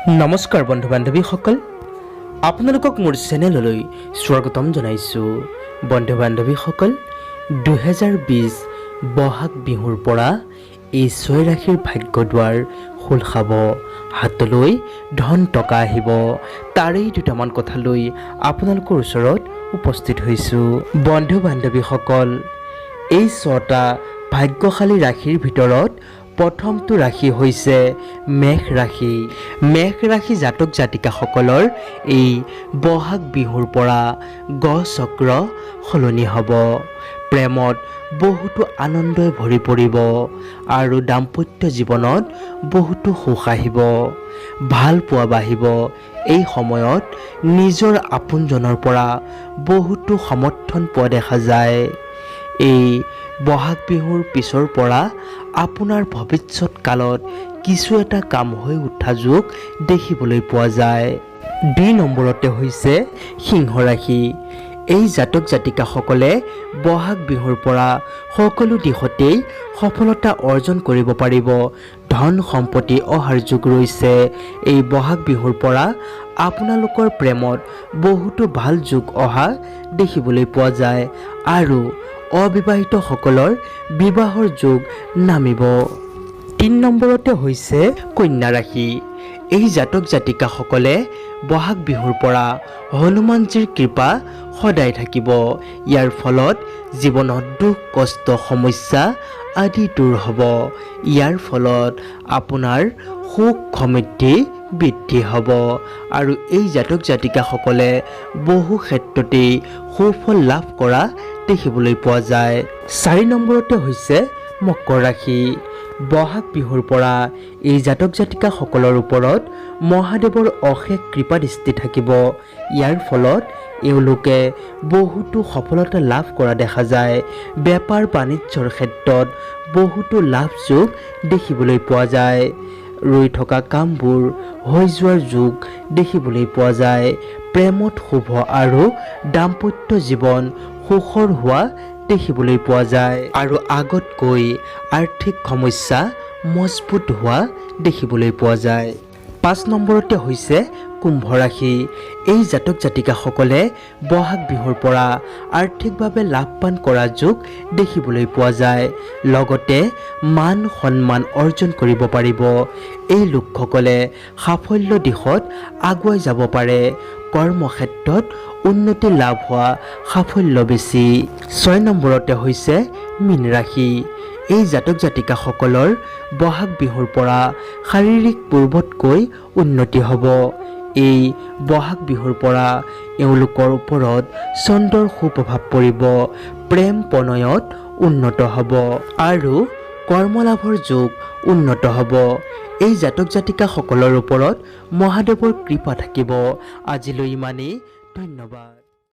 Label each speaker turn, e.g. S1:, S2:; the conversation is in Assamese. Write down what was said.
S1: নমস্কাৰ বন্ধু বান্ধৱীসকল, আপোনালোকক মোৰ চেনেললৈ স্বাগতম জনাইছোঁ। বন্ধু বান্ধৱীসকল, 2020 বহাগ বিহুৰ পৰা এই ছয় ৰাশিৰ ভাগ্যদ্বাৰ খোল খাব, হাতলৈ ধন টকা আহিব। তাৰেই দুটামান কথা লৈ আপোনালোকৰ ওচৰত উপস্থিত হৈছোঁ। বন্ধু বান্ধৱীসকল, এই ছটা ভাগ্যশালী ৰাশিৰ ভিতৰত প্ৰথমটো ৰাশি হৈছে মেষ ৰাশি। মেষ ৰাশি জাতক জাতিকাসকলৰ এই বহাগ বিহুৰ পৰা গ্ৰহ চক্ৰ সলনি হ'ব। প্ৰেমত বহুতো আনন্দই ভৰি পৰিব আৰু দাম্পত্য জীৱনত বহুতো সুখ আহিব, ভাল পোৱা বাঢ়িব। এই সময়ত নিজৰ আপোনজনৰ পৰা বহুতো সমৰ্থন পোৱা দেখা যায়। এই বহাগ বিহুৰ পিছৰ পৰা আপোনাৰ ভৱিষ্যত কালত কিছু এটা কাম হৈ উঠা যোগ দেখিবলৈ পোৱা যায়। 2 নম্বৰতে হৈছে সিংহ ৰাশি। এই জাতক জাতিকাসকলে বহাগ বিহুৰ পৰা সকলো দিশতেই সফলতা অৰ্জন কৰিব পাৰিব। ধন সম্পত্তি অহাৰ যোগ ৰৈছে। এই বহাগ বিহুৰ পৰা আপোনালোকৰ প্ৰেমত বহুতো ভাল যোগ অহা দেখিবলৈ পোৱা যায় আৰু অবিবাহিতসকলৰ বিবাহৰ যোগ নামিব। 3 নম্বৰতে হৈছে কন্যা ৰাশি। এই জাতক জাতিকাসকলে বহাগ বিহুৰ পৰা হনুমানজীৰ কৃপা সদায় থাকিব। ইয়াৰ ফলত জীৱনত দুখ কষ্ট সমস্যা আদি দূৰ হ'ব। ইয়াৰ ফলত আপোনাৰ সুখ সমৃদ্ধি বৃদ্ধি হ'ব আৰু এই জাতক জাতিকাসকলে বহু ক্ষেত্ৰতেই সুফল লাভ কৰা দেখিবলৈ পোৱা যায়। 4 নম্বৰতে হৈছে মকৰ ৰাশি। বহাগ বিহুৰ পৰা এই জাতক জাতিকাসকলৰ ওপৰত মহাদেৱৰ অশেষ কৃপা দৃষ্টি থাকিব। ইয়াৰ ফলত এওঁলোকে বহুতো সফলতা লাভ কৰা দেখা যায়। বেপাৰ বাণিজ্যৰ ক্ষেত্ৰত বহুতো লাভযোগ দেখিবলৈ পোৱা যায়। ৰৈ থকা কামবোৰ হৈ যোৱাৰ যোগ দেখিবলৈ পোৱা যায়। প্ৰেমত শুভ আৰু দাম্পত্য জীৱন সুখৰ হোৱা দেখিবলৈ পোৱা যায় আৰু আগতকৈ আৰ্থিক সমস্যা মজবুত হোৱা দেখিবলৈ পোৱা যায়। 5 নম্বৰতে হৈছে কুম্ভ ৰাশি। এই জাতক জাতিকাসকলে বহাগ বিহুৰ পৰা আৰ্থিকভাৱে লাভৱান কৰা যোগ দেখিবলৈ পোৱা যায়। লগতে মান সন্মান অৰ্জন কৰিব পাৰিব। এই লোকসকলে সাফল্য দিশত আগুৱাই যাব পাৰে। কৰ্মক্ষেত্ৰত উন্নতি লাভ হোৱা সাফল্য বেছি। 6 নম্বৰতে হৈছে মীন ৰাশি। এই জাতক জাতিকাসকলৰ বহাগ বিহুৰ পৰা শাৰীৰিক পূৰ্বতকৈ উন্নতি হ'ব। এই বহাগ বিহুৰ পৰা এওঁলোকৰ ওপৰত চন্দ্ৰৰ সুপ্ৰভাৱ পৰিব। প্ৰেম প্ৰণয়ত উন্নত হ'ব আৰু কৰ্মলাভৰ যোগ উন্নত হ'ব। এই জাতক জাতিকাসকলৰ ওপৰত মহাদেৱৰ কৃপা থাকিব। আজিলৈ ইমানেই, ধন্যবাদ।